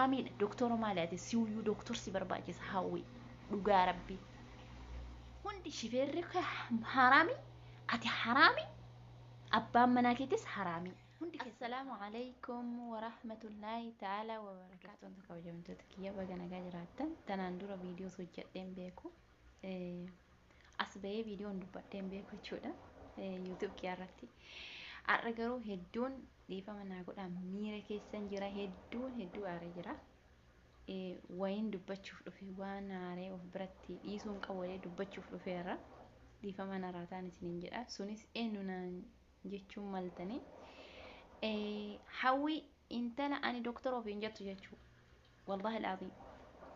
Haraamiidha. Doktora maali ati siuyyuu doktor si barbaachisa hawwi. Dhugaa rabbii. Hundi shifeerri haraami ati haraami abbaan manaa keetis haraami. Hundi Assalaamu alaikum warahmatullaahi ta'ala wabarakaatuh. Kabajamtoota kiyya baga nagaa jiraattan. Tanaan dura viidiyoos hojjedheen beeku. As bahee viidiyoon dubbadheen beeku jechuudha. YouTube kiyya irratti. Har'a garuu hedduun dhiifama naa godhaa miira keessan jira hedduun hedduu aaree jira. Wayiin dubbachuuf dhufe waan aaree of biratti dhiisuun qabu jedhee dubbachuuf dhufeerra. Dhiifama narraa ta'an isiniin jedha. Sunis eenyu naan jechuun maltanii. Hawwii intala ani doktora ofiin jettu jechuudha. Wallaahi alaaziim.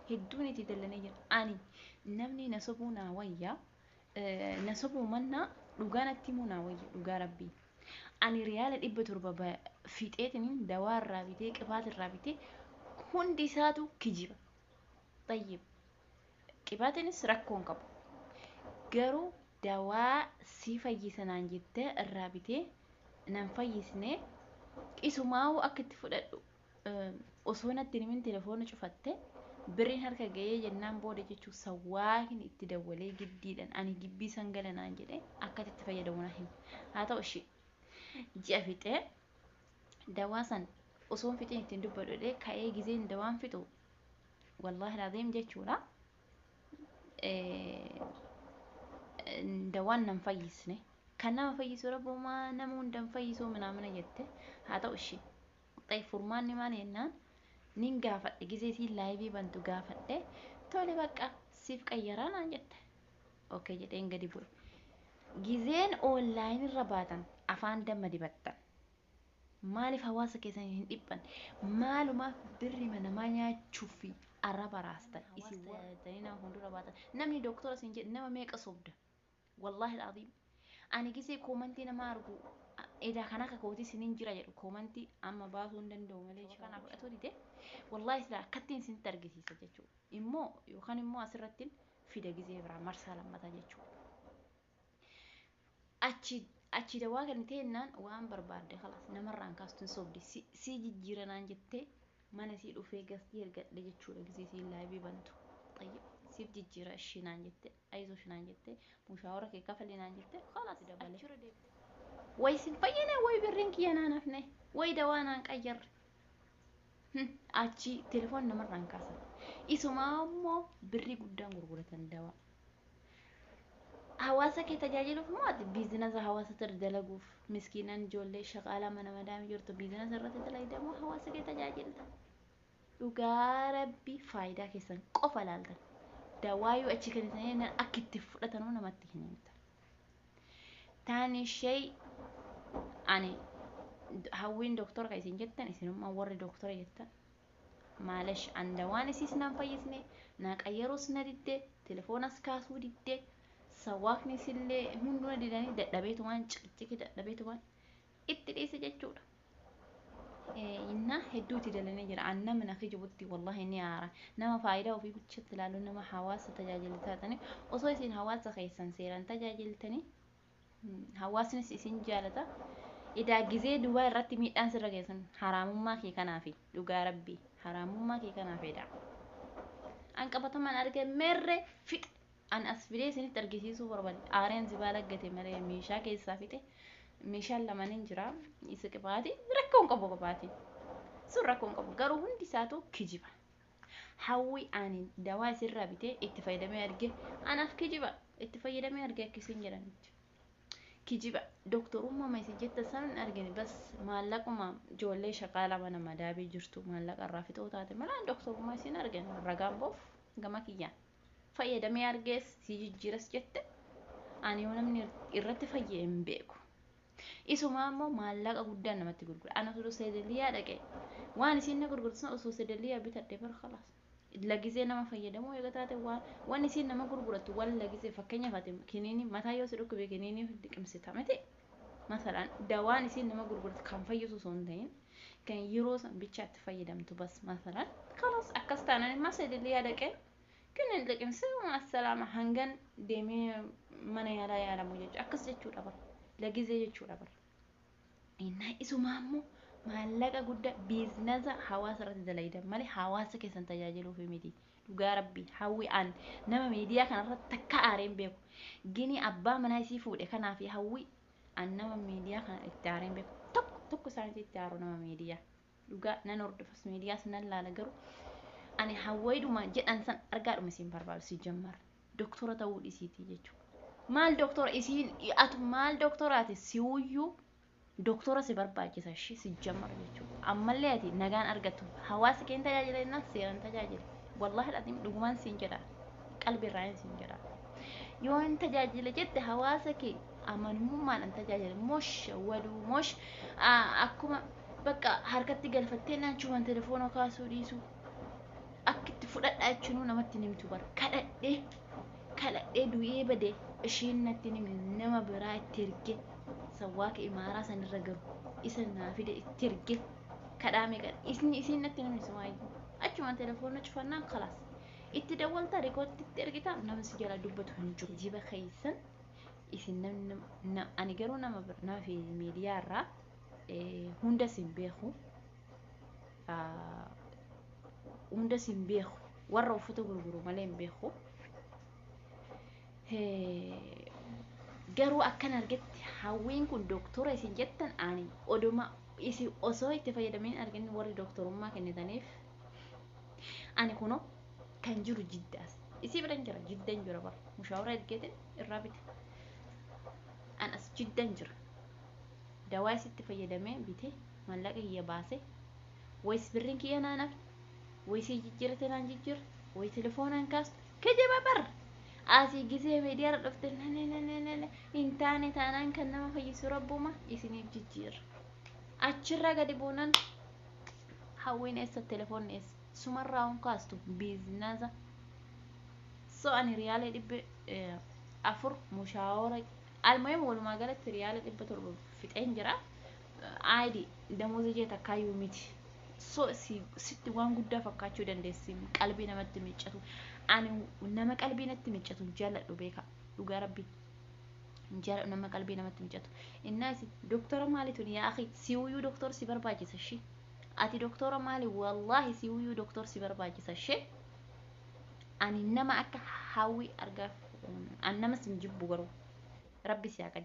Hedduun itti dallanee jira. Ani namni na sobuu naa wayya. Na sobuu mannaa dhugaa natti himuu naa wayya dhugaa rabbii. Ani riyaala 700 fixeetiniin dawaa irraa bitee qibaat irraa bitee hundi isaatu kijiba. Xayyib. Qibaatiinis rakkoo hin qabu. Garuu dawaa si fayyisa naan jettee irraa bitee nan fayyisne isumaa'uu akka itti fudhadhu osoo natti hin himin telefoona cufatte birriin harka ga'ee jennaan booda jechuun sawwaaqni itti dawwalee giddiidhaan ani gibbii san gala naan jedhee akkatti itti fayyadamu na hime. Haa ta'u ishii ji'a fixee dawaa san osoo hin fixin ittiin dubbadhu jedhee ka'ee gizeen dawaan fixu wallaahi laziim jechuudha. Dawaan nan fayyisne kan nama fayyisu rabbumaa nama hunda hin fayyisuu minaamina jette haa ta'u ishii. Xayi furmaanni maal jennaan nin gaafadhe gizee isiin laayivii bantu gaafadhe tole bakka siif qayyaraa naan jette. Okay jedheen gadi bu'e. Gizeen online irra baatan afaan damma dibattan. Maaliif hawaasa keessan hin dhiphan? Maalumaaf birrima namaa nyaachuuf arraba raastan? Isin warra nama fuuldura baatan. Namni doktora isin jedhe nama meeqa sobda? Wallaahi al'aziim. Ani gisee koomantii nama argu edaa kan akka kootii isinin jira jedhu koomantii amma baasuu hin danda'u malee kana fudhatuu dide. Wallaahi silaa akkattiin isinitti argisiisa jechuudha. Immoo yookaan immoo asirrattiin fida gisee biraa marsaa lammataa jechuudha. Achi achi dawaa kennitee jennaan waan barbaadde kalaas namarraan kaastu hin sobdi si jijjiira naan jettee mana sii dhufee gastii ergadhe jechuudha gisee siin laayivii bantu. Xayyib siif jijjiira ishii naan jette ayizosh naan jette mushaawara kee kafali naan jette kalaas dabale. Way sin fayyine way birriin kiyya naan hafne way dawaa naan qayyarre. Achi telefoon namarraan kaasan. Isumaa immoo birrii guddaan gurguratan dawaa. Hawaasa kee tajaajiluuf moo ati biizinasa hawaasa irra dalaguuf miskiinan ijoollee shaqaalaa mana madaamii jirtu biizinasa irratti dalagda moo hawaasa kee tajaajilta? Dhugaa rabbii faayidaa keessan qofa laaltan. Dawaayuu achi kennitanii jennaan akka itti fudhatanuu namatti hin himtan. Taani shey ani hawwiin doktora kan isin jettan isinummaa warri doktora jettan maalesh an dawaan isiis naan fayyisne naa qayyaruus na didde telefoonas kaasuu didde sawaaqni isillee hunduu na didanii dadhabeetumaan ciqiciqi dadhabeetumaan itti dhiise jechuudha. Inna hedduu itti dalanee jira. An nama na kijibutti wallahi ni aara. Nama faayidaa ofii bichatti ilaalu nama hawaasa tajaajilu taatanii osoo isin hawaasa keessan seeraan tajaajiltanii hawaasnis isin jaalata. Idaa gizee duwwaa irratti miidhaan sirra geessan haraamummaa kee kanaafi dhugaa rabbii haraamummaa kee kanaaf edaa. An qabatamaan arge merre fixe An as fidee isinitti argisiisuu barbaade. Aareen si baalaggate malee meeshaa keessaa fixe. Meeshaan lama ni jira. Isa qibaati. Rakkoo hin qabu qibaati. Sun rakkoo hin qabu. Garuu hundi isaatu kijiba. Hawwi ani dawaa isirraa bitee itti fayyadamee arge anaaf kijiba. Itti fayyadamee arge akka isin jedhanitti. Kijiba. Doktorummaa ma isin jettan sana hin argine. Bas maallaquma ijoollee shaqaalaa mana madaabii jirtu maallaqa irraa fixoo taate malee an doktorummaa isin argine ragaan boof gama kiyyaan. Fayyadamee argees si jijjiiras jette ani yoo namni irratti fayye hin beeku. Isumaa immoo maallaqa guddaan namatti gurgura. Ani osoo sedeliyaa dhaqee waan isiin na gurgurtu sana osoo sedeliyaa bitadhe bar khalaas. Lagisee nama fayyadamuu eega taate waan waan isiin nama gurgurattu waan lagisee fakkeenyaaf ati kiniinii mataa yoo si dhukkube kiniinii liqimsita miti. Masalaan dawaan isiin nama gurgurtu kan fayyisu osoo hin ta'in kan yeroo san bichaa itti fayyadamtu bas masalaan khalaas akkas taanaan immoo sedeliyaa dhaqee Kinin liqimsee assalaama hangan deemee mana yaalaa yaalamu jechuudha. Akkas jechuudha bara. Lagizee jechuudha bara. Innaa isumaa immoo Maallaqa guddaa biizinasa hawaasa irratti dalaydan malee hawaasa keessan tajaajiluuf miti. Dhugaa rabbi hawwi an nama miidiyaa kanarratti takka aareen beeku. Gini abbaa manaa isii fuudhe kanaaf hawwi an nama miidiyaa kana itti aareen beeku. Tokko tokko isaaniitti itti aaru nama miidiyaa. Dhugaa nan hordofas miidiyaas nan laala garuu ani hawwiidhuma jedhan san argaadhuma isiin barbaadu si jammar. Doktora ta'uu dhisiitii jechuudha. Maal doktora isiin atu maal doktoraati si'uyyuu doktora si barbaachisa ishee si jammar jechuudha. Ammallee ati nagaan argattu hawaasa keenya tajaajila jennaan seeraan tajaajila. Wallaahi ati dhugumaan siin jedha qalbii irraa siin jedha. Yoo hin tajaajila jette hawaasa kee amanamummaadhaan tajaajila mosh waduu mosh akkuma bakka harkatti galfattee naachumaan telefoona kaasuu dhiisu akka itti fudhadhaa jechuun namatti nimtu bara kadhadhee kadhadhee du'ee badee isheen natti nimne nama biraa itti erge sawwaaka imaaraa sanirra garu isa naa fide itti erge kadhaame kadha isin isiin natti nimne sumaayyuu achumaan telefoona cufannaan kalaas itti dawwalta rikootti itti ergita nama si jala dubbatu hin jiru. Jiba keessan isin namni ani garuu nama nama fi miidiyaa irraa hundas hin beeku hundas hin beeku warra uffata gurguru malee hin beeku. Garuu akkan argetti hawwiin kun doktora isin jettan ani oduma isin osoo itti fayyadameen argin warri doktorummaa kennitaniif ani kunoo kan jiru jiddaas isii biran jira jiddan jira bara mushaawara ergeetin irraa bite an as jiddan jira dawaa isitti fayyadamee bite maallaqa kiyya baase wayis birriin kiyya naan hafne wayisii jijjiirate naan jijjiirre wayi telefoonaan kaastu kijiba bar asii gisee miidiyaarra dhufte nane hin taane taanaan kan nama fayyisu rabbuma isiniif jijjiirra achirraa gadi buunan hawwiin eessa telefoonni eessa sumarraa hun kaastu biizinasa so ani riyaala 400 mushaawara almuhim walumaa galatti riyaala 700 fixeen jira aayidi damooza jee takkaayyuu miti so sitti waan guddaa fakkaachuu dandeessi qalbii namatti miccatu ani nama qalbii natti miccatu jaalladhu beeka dhugaa rabbi jaalladhu nama qalbii namatti miccatu innaas doktora maali tuni yaa akhi si'uyyuu doktor si barbaachisa ishee ati doktora maali wallaahi si'uyyuu doktor si barbaachisa ishee ani nama akka hawwii argaa an nama sin jibbu garuu rabbi si haa qajeelchu.